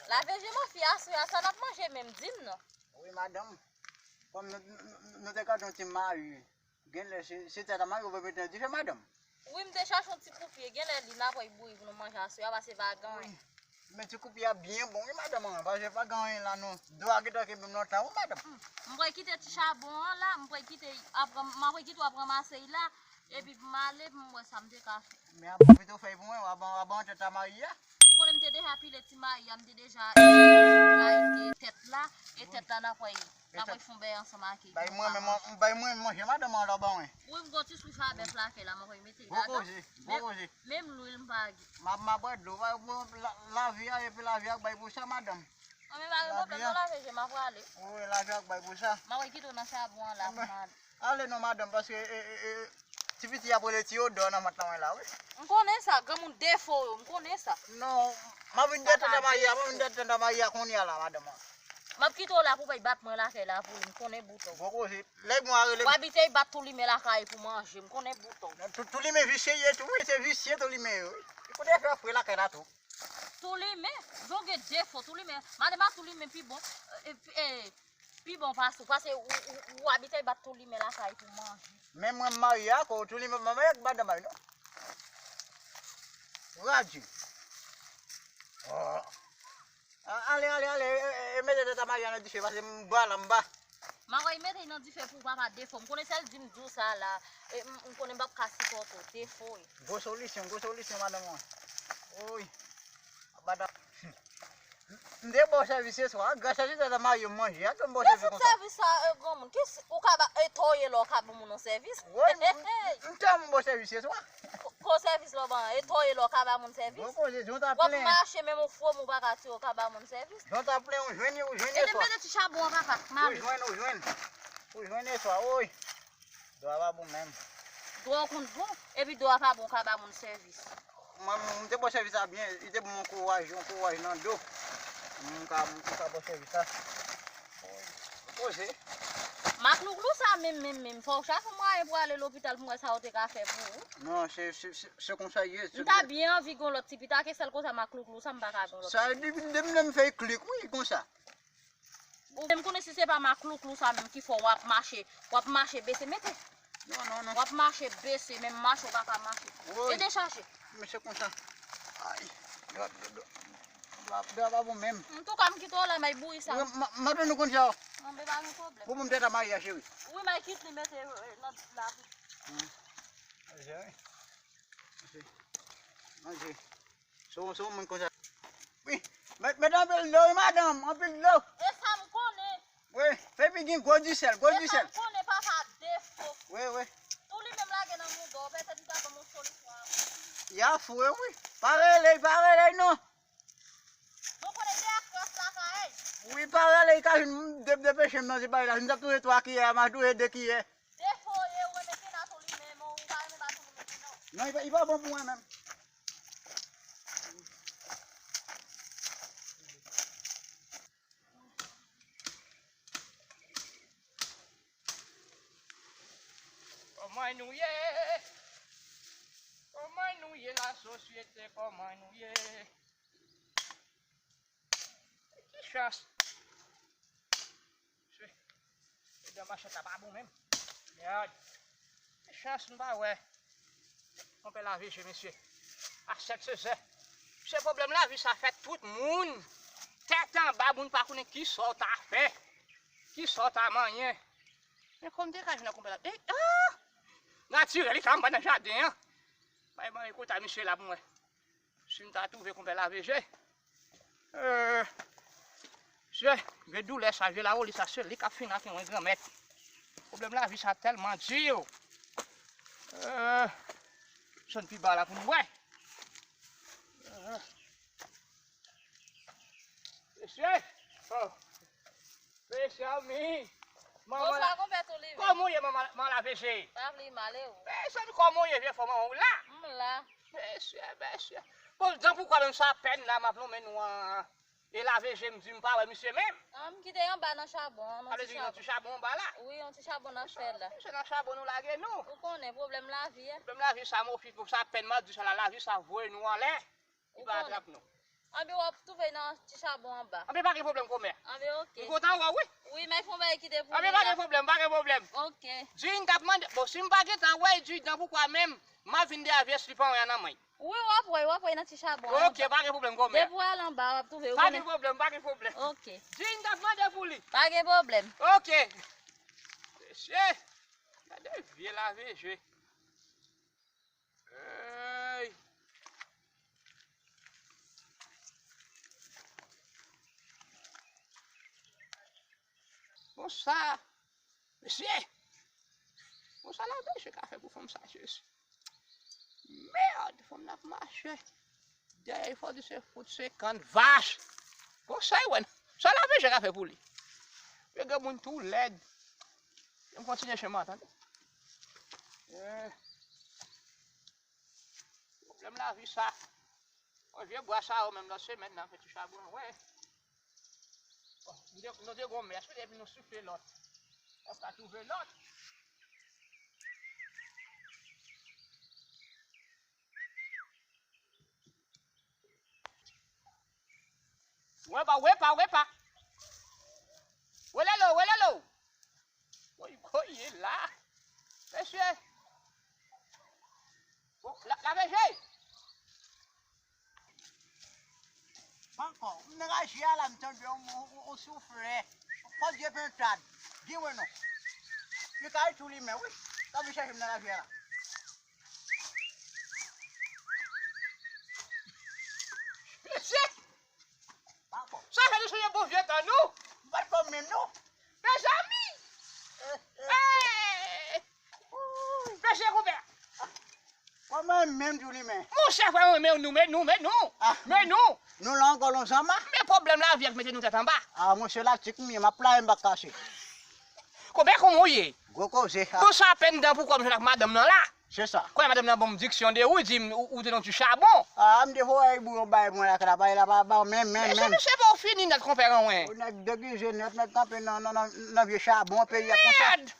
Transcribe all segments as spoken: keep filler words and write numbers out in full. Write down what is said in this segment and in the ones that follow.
Lave je mwen fi aswè a, sa n ap manje menm, di m non. Wi, madanm. Kòm nou, nou, nou te gade yon ti mayi, genlè se, se tèt a mayi ou mete nan dife, madanm. Wi, m te chache yon ti koupye, genlè li n ap wè bouyi pou nou manje aswè a, pase pa gen anyen. Wi. Men ti koupye a byen bon, wi, madanm, an, pase pa gen anyen la, non. Do a gentan kenbe m lontan, wi, madanm. M, m pral kite ti chabon an la, m pral kite, ap ran-, m ap kite w ap ranmase l la, epi pou m ale, pou m wè sa m te ka fè. Men ap pito fè pou mwen, w ap, w ap antre ta mayi a. Ou konnen m te deja pile ti mayi a, m te deja layite tèt la, e tèt la n ap wè, n ap wè fon bèy ansanm ak li. Bay mwen, men mwen, bay mwen manje madanm an lò ban mwen. Wi, m gon ti sou chabèf lakay la, m ap mete l ladan. Gwo koze, gwo koze. Menm lwil m pa gen. M ap, m ap bwè dlo, bay mwen la, lavi a, epi lavi a k bay pou sa, madanm. Mwen men pa gen pwoblèm non, lave je m ap prale. Wi, lavi a k bay pou sa. M ap kite w nan chabon an la pou m ale. Ale non, madanm, paske, e, e, e, ti piti ap rele ti odò nan vant lan mwen la, wi. M konnen sa, granmoun defo yo, m konnen sa. Non, m ap vin dèyè tanta Maya, m ap vin dèyè tanta Maya kounye a la, madanm. M ap kite w la pou bay bat mwen lakay la pou li, m konnen boutèw. Gwo koze, lè mwen a rele. W abitye bat tou limen lakay pou manje, m konnen boutèw. Tou, tou limen visye ye tou, wi, se visye tou limen yo, wi. Li kote fè fre lakay la tou. Tou limen, jan w gen defo, tou limen. Madanm a tou limen pi bon, e, e, pi bon pase w, paske ou, ou, ou abitye bat tou limen lakay pou manje. Men mwen m marye ak ou, tou limen m pa marye ak madanm mwen non. Radye. Oh. A, ale, ale, ale, e, e, e, mete tanta Maya nan dife, paske m ba la, m ba. M a wè mete nan dife pou papa defo. M konnen sèl di m di w sa la, e, m, m konnen m p ap ka sipòte w, defo e. Gwo solisyon, gwo solisyon, madanm mwen. Wi. Madanm. M te ba w sèvis yè swa, gras a ti tanta Maya m manje, a, m ba w sèvis konsa. Ki fout sèvis sa, e, granmoun? Ki s-, ou ka ba, e, toye lè w ka ban moun yon sèvis? Wi, m, m, m tèlman ba w sèvis yè swa. Ko, ko sèvis lè w ban, e toye lè w ka ba moun sèvis? Bon koze, jan w ta plen. W ap mache, menm yon fwom ou pa ka tiye, w ka ba moun sèvis? Jan w ta plen, ou jwenn, ou jwenn yè swa. Ede m mete ti chabon an, papa, m ale. Ou jwenn, ou jwenn. Ou jwenn yè swa, wi. Do a pa bon menm. Do a konn bon, epi do a pa bon, ka ba moun sèvis. Mwen, m te ba w sèvis la byen, li te ban m yon kouraj, yon kouraj nan do. M ka, m ka ba w sèvis la. Poze. Maklouklou sa menm, menm, menm, fò w chache yon mwayen pou ale lopital pou m wè sa yo te ka fè pou ou. Non, se, se, se, se konsa l ye. M ta byen anvi gen yon lòt ti pita ke sèl konsa maklouklou sa, m pa ka gen yon lòt ti pita. Sa, depi, depi lè m fè klik, wi, konsa. Ou menm konnen si se pa maklouklou sa menm ki fè w ap mache, w ap mache bese, mete. Non, non, non. W ap mache bese, menm mache w pa ka mache. Woy. E dechaje. Men se konsa. Ay. Dwa, dwa, dwa, dwa pa bon menm. Antouka, m kite w la, may bouyi sa. Wi, m, m ap tann ou konn sa. Anben, pa gen pwoblèm. Pou mwen m te ta marye a, cheri. Wi, may kit li mete, e, nan la. Hmm. Manje, wi. Manje. Manje. Se yon, se yon moun konsa. Wi, met, met anpil dlo, wi, madanm, anpil dlo. E sa m konnen. Wi, fè pi gen gwo disèl, gwo disèl. E sa m konnen, papa, defo. Wi, wi. Tou li menm lage nan mouda w, petèt li ta ban m yon solisyon avan. Y a fou, wi. Pa rele, pa rele, non. Nou konnen de a kras lakay. Wi, pa rele, li ka vin de, depeche m nan ti bagay la. Si m t ap touye twa kiyè, m a touye de kiyè. Defo ye, ou renmen kena tou li menm, ou pa renmen ba tou li menm, non. Non, li pa, li pa bon pou mwen menm. Kòman nou ye? Kòman nou ye, lasosyete, kòman nou ye? Ki chans! Mesye, medam machann ta pa bon menm. Mèd. Ki chans m pa wè konpè Lave Je, mesye. A sèt sezè. Se pwoblèm lavi sa fè tout moun tèt anba, moun pa konnen kisa w ta fè, kisa w ta manyen. Men kòm te ka jwenn konpè Lave Je, ah! Natirèl, li ka anba nan jaden an. Bay mwen kote misye la pou mwen. Si m ta twouve konpè Lave Je, euh, se vye doulè sa, vye lawoli sa, se li k ap fin ak mwen, Granmèt. Pwoblèm lavi sa tèlman di. Euh, desann pi ba la pou nou wè. Euh, mesye, oh. Mezanmi. Manman la. Bonswa, konpè Toulimen. Kòman w ye, manman, manman Lave Je? Pa vle mal, e ou? Mezanmi, kòman w ye, vye fò manman w la? M la. Mesye, mesye. Bon, dan poukwa menm sa pèn la, m ap lonmen nou an. E Lave Je, m di m pa wè misye menm. Ah, m kite anba nan chabon an, nan ti chabon. Sa vle di nan ti chabon anba la? Wi, yon ti chabon n ap fè la. Misye nan chabon nou lage nou. Ou konnen pwoblèm lavi a. Pwoblèm lavi sa, m ofri pou sa pèn m ap di sa la, lavi sa voye nou anlè. Li pa atrap nou. Anben w ap twouve nan ti chabon anba. Anben pa gen pwoblèm, konpè. Anben oke. M kontan wè w, wi. Wi, men fè yon bagay ki te pou Anben pa gen pwoblèm, pa gen pwoblèm. Oke. Di m t ap mande, bon, si m pa gentan wè, di dan poukwa menm, m ap vin de avyès li pa anyen nan men. Wi, w ap wè, w ap wè nan ti chabon anba. Oke, pa gen pwoblèm, konpè. Depi w al anba, w ap twouve, ou konnen. Pa gen pwoblèm, pa gen pwoblèm. Oke. Di m t ap mande pou li. Pa gen pwoblèm. Oke. Mesye, gade vye lave je. Ey! Bon sa, mesye! Bon sa lave je ka fè pou fanm sa, Jezi. Mèd, fanm nan ap mache. Dèyè fò di se fout senkant vach. Bon sa, wè. Sa lave je ka fè pou li. Vye granmoun tou lèd. Yo kontinye chemen an, tande. Eh. Pwoblèm lavi sa. Yon vye bwa sa yo menm lòt semèn nan, fè ti chabon, wè. Bon, nou te, nou te gon mèch, epi nou soufle lòt. N ap ka twouve lòt. Wepa, wepa, wepa. Welelo, welelo. Woy, koye la. Mesye. Bon, la, lave je. Pankò, m nan raje a la, m tande yon, yon, yon, yon souflè. Fò Dye pentad. Di mwen non. Li ka tou limen, wi. Sa vin chèche m nan raje a la. Mesye! Sa fè nou sonje bon vye tan nou. M pa t fò menm non. Mezanmi! Hey! Mesye konpè. Kòman menm tou li men? Monchè, frè mwen, men nou, men nou, men nou. Ah. Men nou. Nou la ankò lon zanma. Men pwoblèm lavi a k mete nou tèt anba. Ah, monchè, la tik m ye, m ap playe, m pa kase. Konpè, kòman w ye? Gwo koze, ha. Bon, sa apèn dan pou kòm jwenn ak madanm nan la. Se sa. Konnya madanm nan ban m diksyon de ou, di m ou, ou te nan ti chabon. Ah, m te voye bouyon bay mwen lakay la, bay la pa ba menm, menm, menm. Mesye, misye pa w fini nèt, konpè Ranwen. Ou nèg degize nèt, nèg kanpe nan, nan, nan, nan vye chabon peyi a konsa. Mèd!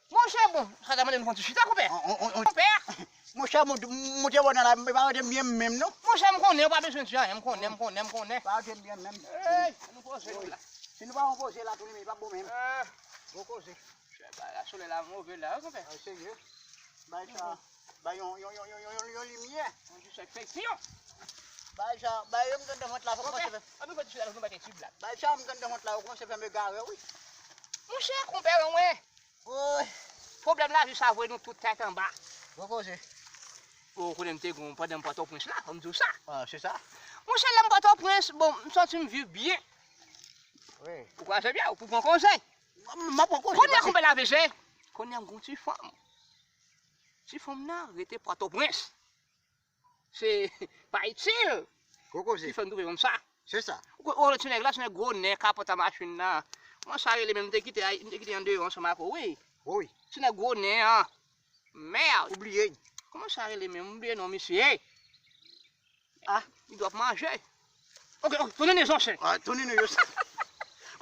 Monchè, bon, sa ta mande nou fè yon ti chita, konpè. On, on, on, on. Konpè. Monchè, moun, moun te wè nan la, m pa rete byen menm non. Monchè, m konnen, ou pa bezwen di anyen, m konnen, m konnen, m konnen. Pa rete byen menm. Hey, nou poze nou la. Si nou pa yon poze la, tou li men, pa bon menm. Ah. Bon koze. Chè, ba la, solèy la move la, wi, konpè. Ah, serye. Bay sa, bay yon, yon, yon limyè. Yon ti sèk fèk fiyon. Bay sa, bay yo m gande vant la, fò kòmanse fè. An nou fè ti sèk la, nou mete ti blak. Bay sa, m gande vant la, yo kòmanse fè m egare, wi. Monchè, konpè Ranwen. Woy. Pwoblèm lavi sa voye nou tout tèt anba. Bon koze. Ou konnen m te gon pandan m Pòtoprens la, fò m di w sa. Ah, se sa. Monchè, lè m Pòtoprens, bon, m santi m viv byen. Wi. Ou kwaze byen, ou pou pran konsèy. M, m ap pran konsèy. Kounye a konpè lave je. Kounye a m gon ti fanm. Ti fanm nan rete Pòtoprens. Se pa itil. Gwo koze. Ki fè m twouve konsa. Se sa. Ou, ou, ti nèg la, ti nèg gwo nen, kapòt a machin nan. Kòman sa rele menm, m te kite, m te kite andeyò ansanm ak ou, wi. Wi. Ti nèg gwo nen an. Mèd. Ou bliye. Kòman sa rele menm? M bliye non misye. Ah, li dwe ap manje. Ok, ok, ton nene zòchen. Ah, ton nene zòchen.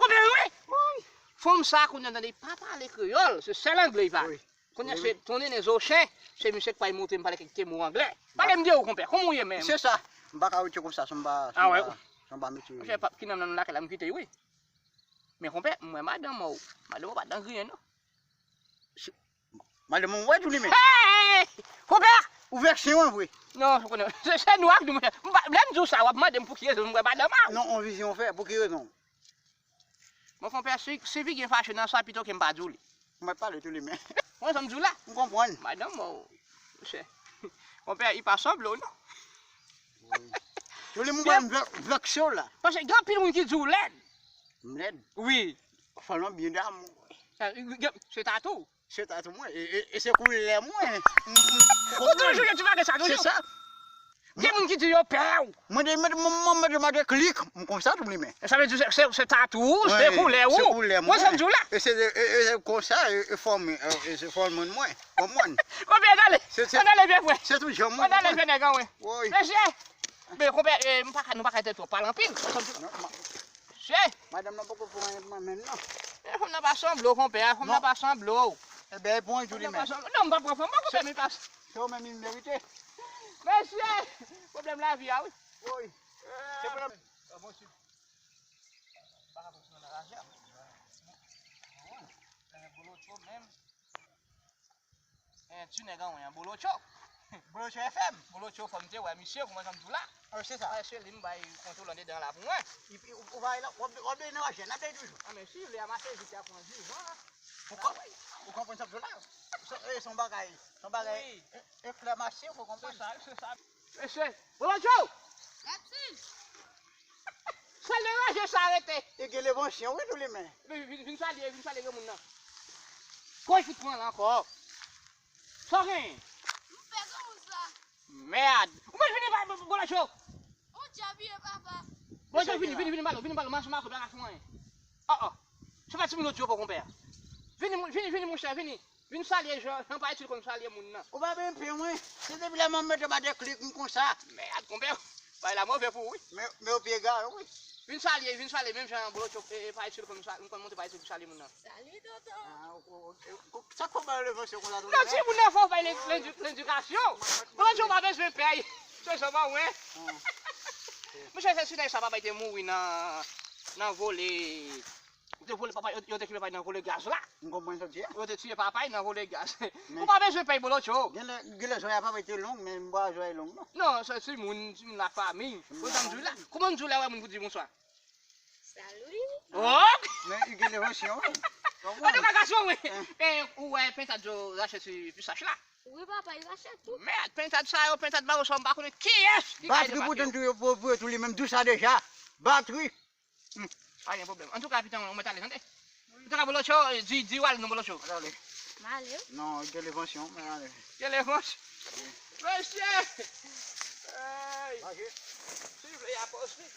Konpè, wi. Wi. Fanm sa kounye a tande, li pa pale kreyòl, se sèl angle li pale. Wi. Kounye a se ton nene zòchen, se misye k pral montre m pale kèk ti mo angle. Pale m de ou, konpè, kòman w ye menm? Se sa. M pa ka rete konsa san m pa, san m pa, san m pa mete. Monchè, pa, ki nanm nan lakay la m kite, wi. Men konpè, m wè madanm ou. Madanm ou pa t nan griyen, non. Madanm ou wè tou li men. Hey! Konpè! Ou vekse mwen vre. Non, ou konnen. Se, se nou ak nou, monchè. M pa, lè m di w sa, w ap mande m pou ki rezon m wè madanm ou. Non, on vizyon w fè. Pou ki rezon? Bon, konpè, si, si Vigyen fache nan sa, pito ke m pa di w li. Mwen pale tou li men. Konprann sa m di w la? M konprann. Madanm mwen, monchè. Konpè, li pa sanble w, non. Tou li men, m vekse w la. Paske gen anpil moun ki di w lèd. M lèd? Wi. Fò non byen damou. Sa, gen, se tatou. Se tatou mwen, e, e, e se koulè mwen. M, m, ou toujou, yo ti bagay sa toujou. Se sa. Gen moun ki di yo pè w. Mwen, mwen, mwen, mwen, mwen, mwen, mwen klik, m konsa tou li men. Sa vle di se, se, se tatou ou, se koulè ou. Se koulè mwen. Mwen, sa m di w la. E se, e, e, e konsa, e, e fòm, e, e se fòm mwen, mwen. Konprann? Konbyen, ann ale. Se, se, ann ale, vye frè. Se tou jan mwen. Ann ale, vye nèg an, wi. Wi. Mesye, men konbyen, e, m pa ka, nou pa ka tèt twòp pale anpil. Non, ma- Che! Madanm nan poko pran anyen pou mwen menm non. E fanm nan pa sanble w, konpè, fanm nan pa sanble w. Ebyen, e pran yon tou li menm. Non, m pa pran fanm, mwen konpè, men pa. Se ou menm li merite. Mesye, pwoblèm lavi a, wi. Woy. Se pou nan. Bon, si. Pa ka kontinye nan raje a. Bolo Cho menm. Eh, ti nèg an wen an, Bolo Cho. Bolo Cho F M. Bolo Cho, fò m te wè misye, kòman jan m di w la. Ah, se sa. Mesye, li m bay kontwòl andedan la pou mwen. Epi, ou, ou bay la, w ap, w ap nan raje, n ap bay toujou. Ah, men si, li a mache vit, a pran divan. Ou konprann sa m di w la? Se, eh, se yon bagay, se yon bagay, wi. E, e klè mache, ou konprann? Se sa, se sa. Mesye, Bolo Cho! Latin! Sèl nan raje sa rete. E gen levansyon, wi, tou li men. Vin, vin, vin salye, vin salye granmoun nan. Kòy fout pran la ankò. Sa w genyen? M fè granmoun sa. Mèd. Ou mèt vini, pa, pa, Bolo Cho. On djab ye, papa. Bolo Cho, vini, vini, vini, balo, vini, balo, mache, mache, bagay fwen. Oh, oh. Se pa timoun yo di yo pran konpè a. Vini, vini, vini, monchè, vini. Vin salye Jan, Jan pa itil konn salye moun nan. Ou pa byen pen mwen. Se depi lè manman mete ba de klik m konsa. Mèd, konpè. Bay la move pou ou, wi. Men, men yo pye gare, wi. Vin salye, vin salye, menm jan Bolo Cho, e, e, pa itil konn sa, m konn monte pa itil pou salye moun nan. Salut, tonton. Ah, ou, ou, ou, ou, sa k fè w bay levanse konsa tou? Non, timoun nan fò bay len-, lendi-, lendikasyon. Bolo Cho pa bezwen pèy. Se sa pa wè. Monchè, se si nèg sa papa te mouri nan, nan vole. Yo te vole papa, yo, yo te kenbe papa nan vole gaz la. M konprann sa w di a. Yo te tiye papa nan vole gaz. Ou pa bezwen pèy Bolo Cho. Gen lè, gen lè zòrèy a papa te long, men m pa wè zòrèy long non. Non, se timoun, timoun lafanmi. Kòman m di w la? Kòman m di w la wè moun pou di bonswa? Salut. Oh! Men li gen levansion wi. Antouka gason wi. Eh, ou wè pentad yo rache sou pisach la? Wi papa, li rache tout. Mèd, pentad sa yo, pentad ba yo sa, m pa konnen kiyès ki kay debake yo. Batri pou tann tou yo, pou, pou yo tou li menm, dou sa deja. Batri. Hmm, pa gen pwoblèm. Antouka, pitan, ou mèt ale, tande? Antouka, Bolo Cho, di, di w al non, Bolo Cho. Mèt ale. M ale wi. Non, gen levansion, mèt ale. Gen levansion. Mesye! Hey! Si w vle, y a pòz li.